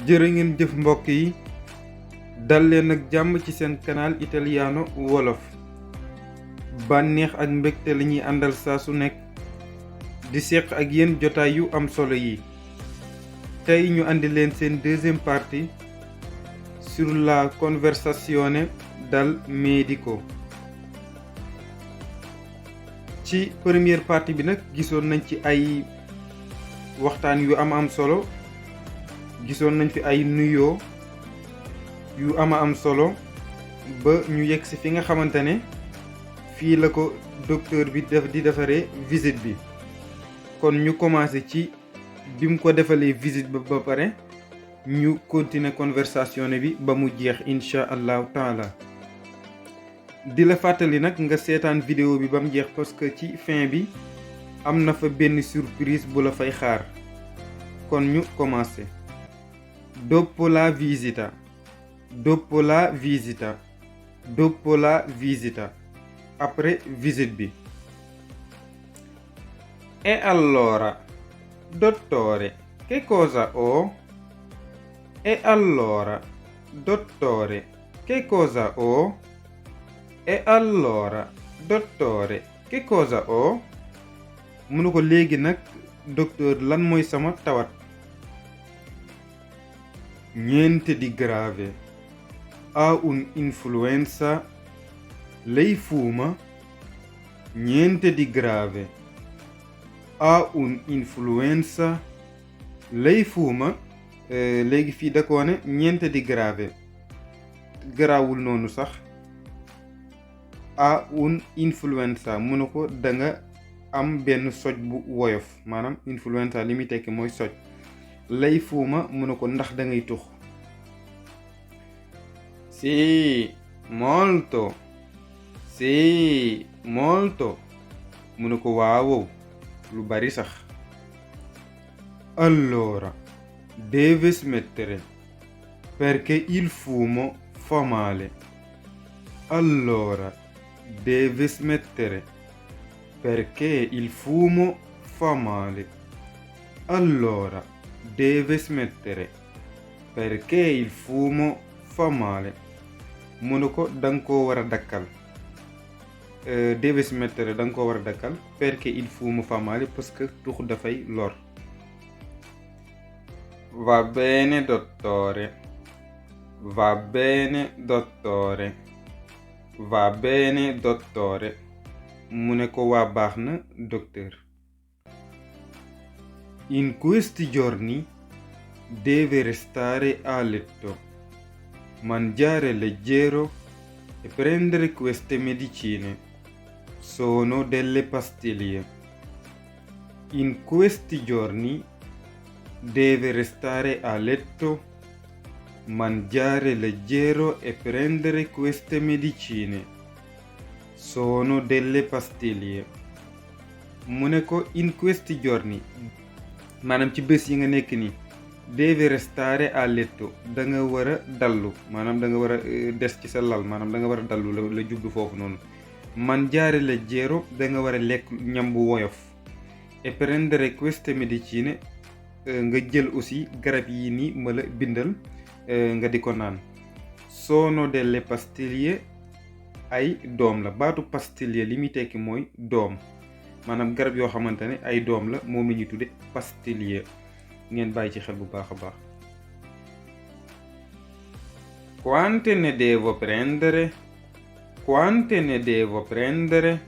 jërë ngeen jëf mbokk yi dal leen ak jàmm ci seen canal Italiano wolof bànneex ak mbégte la ñuy àndal saa su nekk di seq ak yéen jotaay yu am solo yi tey ñu andi leen seen deuxième partie sur la conversazione dal medico. ci première partie bi nag gisoon nañ ci ay waxtaan yu am solo gisoon nañ fi ay nuyoo yu am solo ba ñu yegg si fi nga xamante ne fii la ko docteur bi di defaree visite bi kon ñu commencé ci bi mu ko defalee visite ba pare ñu continuer conversation bi ba mu jeex incha allahu taala di la fàttali nag nga seetaan vidéo bi ba mu jeex parce que ci fin bi am na fa benn surprise bu la fay xaar kon ñu commencé. Dopo la visita, dopo la visita, dopo la visita, après visite bi. E allora, dottore, che cosa ho? E allora, dottore, che cosa ho? E allora, dottore, che cosa ho? mu ne ko léegi nag docteur lan mooy sama tawat. Niente di grave. Ha un'influenza. Lei fuma? Niente di grave. Ha un'influenza. Lei fuma? léegi fii da koo ne niente di grave. garaawul noonu sax. Ha un'influenza mu ne ko da nga am benn soj bu woyof maanaam influenza li muy tekki mooy soj. lay fuuma mu ne ko ndax da ngay tux. sì molto sì molto mu ne ko waawow lu bari sax. allora deve smettere perché il fumo fa male. allora deve smettere perché il fumo fa male. allora deve smettere perché il fumo fa male. mu ne ko danga koo war a dakkal. deve smettere danga koo war a dakkal perché il fumo fa male parce que tux dafay lor. va bene dottore. va bene dottore. va bene dottore. mu ne ko waa baax na docteur. in questi giorni deve restare a letto, mangiare leggero e prendere queste medicine. Sono delle pastiglie. In questi giorni deve restare a letto, mangiare leggero e prendere queste medicine. Sono delle pastiglie. mu ne ko in questi giorni maanaam ci bés yi nga nekk nii deve restare a letto da nga war a dallu maanaam da nga war a des ci sa lal maanaam da nga war a dallu la jublu foofu noonu. mangiare leggero da nga war a lekk ñam bu woyof. e prendere queste medicine nga jël aussi garab yi nii ma la bindal nga di ko naan. sono delle pastiglie ay doom la baatu pastiglie li muy tekki mooy doom. maanaam garab yoo xamante ne ay doom la moom la ñuy tudde pastiglie ngeen bàyyi ci xel bu baax a baax. quante ne devo prendere? quante ne devo prendere?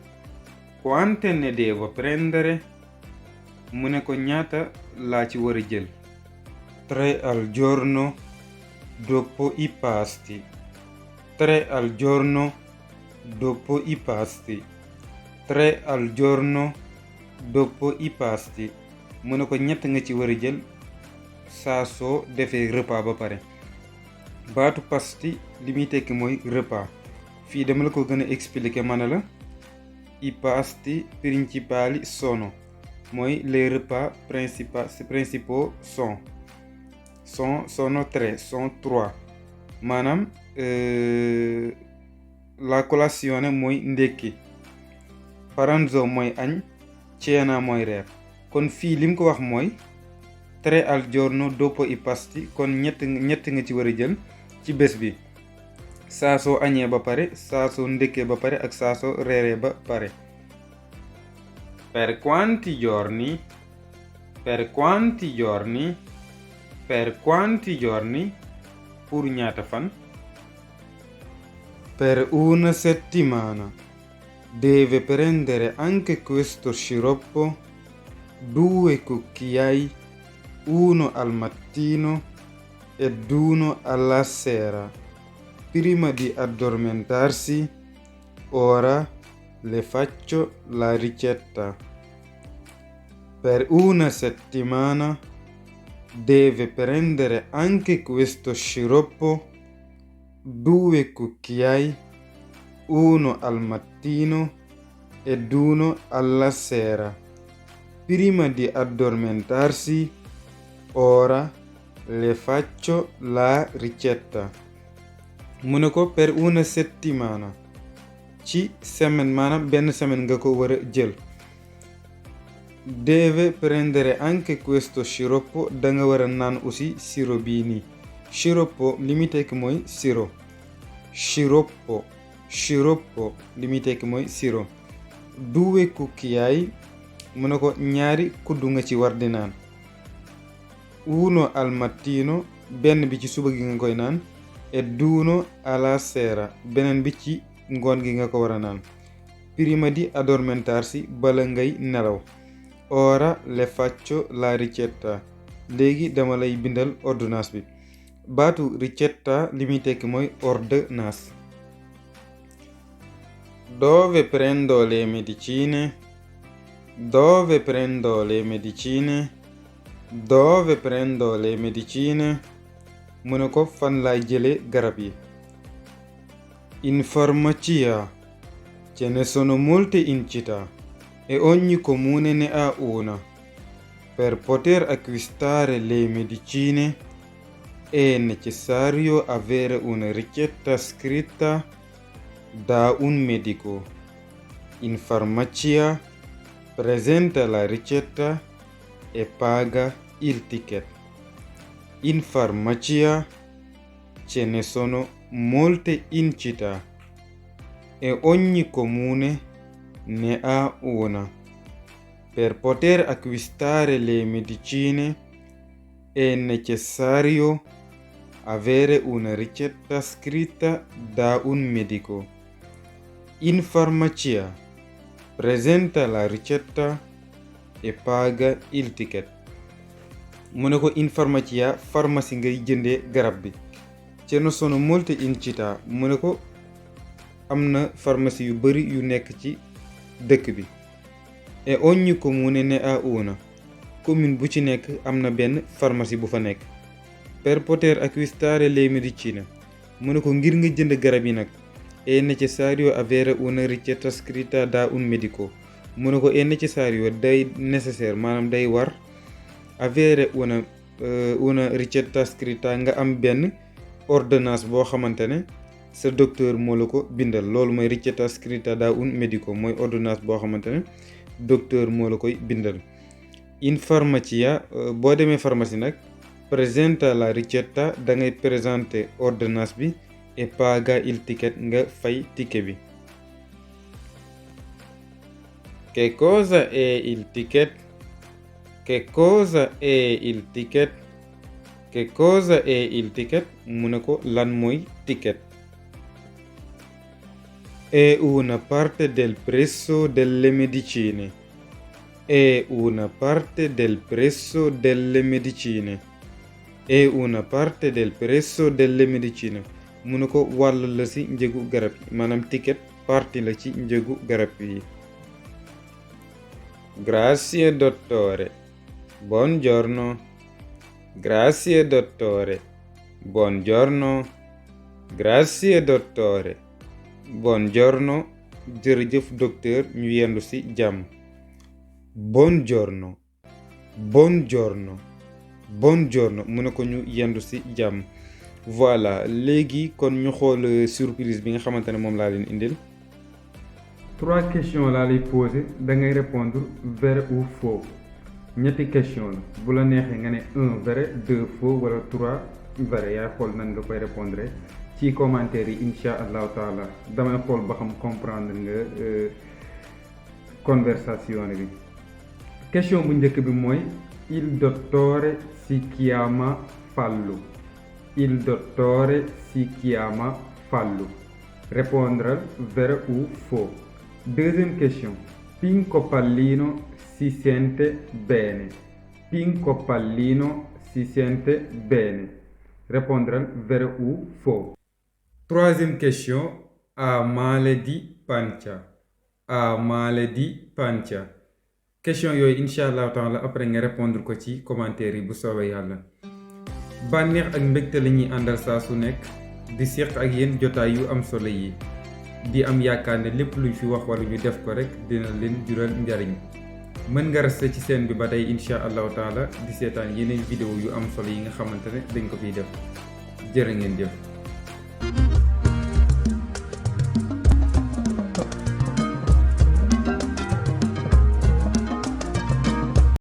quante ne devo prendere? mu ne ko ñaata laa ci war a jël. 3 al giorno dopo i pasti. 3 al giorno dopo i pasti. 3 al giorno dopo i pasti. mu ne ko ñett nga ci war a jël saa soo defee repas ba pare. baatu pasti li muy tekki mooy repas. fii dama la ko gën a expliquer ma ne la i pasti principali sono mooy les repas principaux sono 3 sont 3 maanaam la colazione mooy ndékki. pranzo mooy añ. cena mooy reer. kon fii lim ko wax mooy 3 al giorno dopo i pasti, kon ñett nga ci war a jël ci bés bi. saa soo añee ba pare, saa soo ndekkee ba pare ak saa soo reeree ba pare. Per quanti giorni? Per quanti giorni? Per quanti giorni? Pour ñaata fan? Per una settimana. Deve prendere anche questo sciroppo, 2 cucchiai, 1 al mattino ed 1 alla sera, prima di addormentarsi. Ora le faccio la ricetta. Per una settimana deve prendere anche questo sciroppo, 2 cucchiai, 1 al mattino ed 1 alla sera, prima di addormentarsi. Ora le faccio la ricetta. mu ne ko per una settimana, ci semaine maanaam benn semaine nga ko war a jël. Deve prendere anche questo sciroppo, da nga war a naan aussi sirop bii nii. Sciroppo li muy tekki mooy sirop. Sciroppo li muy tekki mooy sirop. 2 cucchiai, mu ne ko ñaari kuddu nga ci war di naan. 1 al mattino, benn bi ci suba gi nga koy naan, ed 1 alla sera, beneen bi ci ngoon gi nga ko war a naan. Prima di addormentarsi, bala ngay nelaw. Ora le faccio la ricetta. Léegi dama lay bindal ordonnance bi. baatu ricetta li muy tekki mooy ordonnance. Dove prendo le medicine? Dove prendo le medicine? Dove prendo le medicine? mu ne ko fan laay jële garab yi. In farmacia. Ce ne sono molte in città e ogni comune ne ha una. Per poter acquistare le medicine è necessario avere una ricetta scritta da un medico. In farmacia presenta la ricetta e paga il ticket. In farmacia ce ne sono molte in città e ogni comune ne ha una. Per poter acquistare le medicine è necessario avere una ricetta scritta da un medico. In farmacia presenta la ricetta e paga il ticket. mu ne ko in farmacia, pharmacie ngay jëndee garab bi. Ce ne sono molte in città, mu ne ko am na pharmacie yu bari yu nekk ci dëkk bi. E ogni comune ne ha una. Commune bu ci nekk am na benn pharmacie bu fa nekk. Per poter acquistare le medicine, mu ne ko ngir nga jënd garab yi nag, è necessario avere una ricetta scritta da un medico. mu ne ko è necessario, day nécessaire, maanaam day war, avere una ricetta scritta, nga am benn ordonnance boo xamante ne sa docteur moo la ko bindal. loolu mooy ricetta scritta da un medico, mooy ordonnance boo xamante ne docteur moo la koy bindal. In farmacia, boo demee pharmacie nag, presenta la ricetta, da ngay présenter ordonnance bi, e paga il ticket, nga fay ticket bi. Che cosa è il ticket? Che cosa è il ticket? Che cosa è il ticket? mu ne ko lan mooy ticket. È una parte del prezzo delle medicine. È una parte del prezzo delle medicine. È una parte del prezzo delle medicine. mu ne ko wàll la ci njëgu garab yi, maanaam ticket partie la ci njëgu garab yi. Grazie dottore. Buongiorno. Grazie dottore. Buongiorno. Grazie dottore. Buongiorno. jërëjëf docteur, ñu yendu ci jàmm. Buongiorno. Buongiorno. Buongiorno, mu ne ko ñu yendu ci jàmm. Voilà, léegi kon ñu xool surprise bi nga xamante ne moom laa leen indil. 3 questions laa lay poser, da ngay répondre vrai ou faux. ñetti question la bu la neexee nga ne 1 vrai 2 faux wala 3 vrai yaay xool nan nga koy répondre ci commentaire yi incha allahu taala damay xool ba xam comprendre nga conversation bi. question bu njëkk bi mooy il dottore si chiama Fallu. Il dottore si chiama Fallu. Répondre vrai ou faux. Deuxième question. Pinco Pallino si sente bene. Pinco Pallino si sente bene. Répondre vrai ou faux. Troisième question. Ha male di pancia. Ha male di pancia. question yooyu incha allahu taala après nga répondre ko ci commentaire yi bu soobee yàlla. bànneex ak mbégte la ñuy àndal saa su nekk di séq ak yéen jotaay yu am solo yi di am yaakaar ne lépp luñ fi wax wala ñu def ko rek dina leen jural njariñ. mën nga rester ci chaîne bi ba tey incha allahu taala di seetaan yeneen vidéo yu am solo yi nga xamante ne dañ ko fiy def jërë ngeen jëf.